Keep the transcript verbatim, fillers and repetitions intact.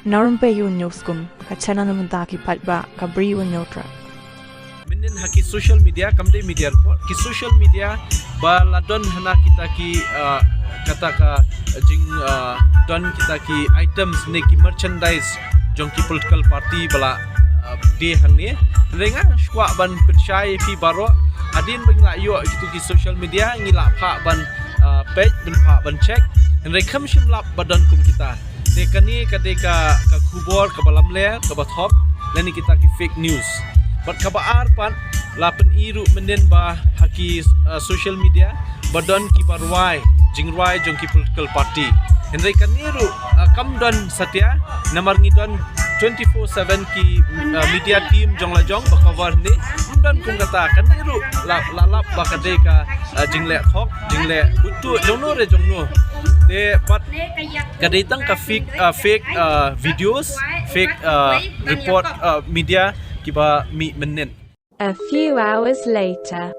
Na Rumpei U News kum ka channel na mynta ki paidbah ka Bri U News Track. Mynnin ha ki social media, kam dei media report, ki social media ba la don hana kita ki, ah, kata ka jing, ah, don kita ki items ne ki merchandise jong ki political party ba la, ah, die hangne. Hynrei nga shuwa ban pynshai phi baroh, hadien ba ngi la ïoh kitu ki social media ngi la phah ban, ah, peit, ban phah ban check. Hynrei kam shym lap ba don kum kita. Te kane ka dei ka, ka khubor kaba lamler, kaba thok, lane kita ki fake news. Bad kaba ar pat, la pyni ruh mynnin ba ha ki, uh, social media ba don kiba rwai jingrwai jong ki political party. Hynrei kane ruh, uh, kam don satia, namar ngi don twenty-four seven ki, uh, media team jong la jong ba cover ne. Ym don kum kata, kane ruh la, la lap ba ka dei ka, uh, jingleh thok, jingleh butu jong no re jong no. Te pat ka dei tang ka fake, uh, fake, uh, videos, fake, uh, report, uh, media kiba mih mynnin. A few hours later.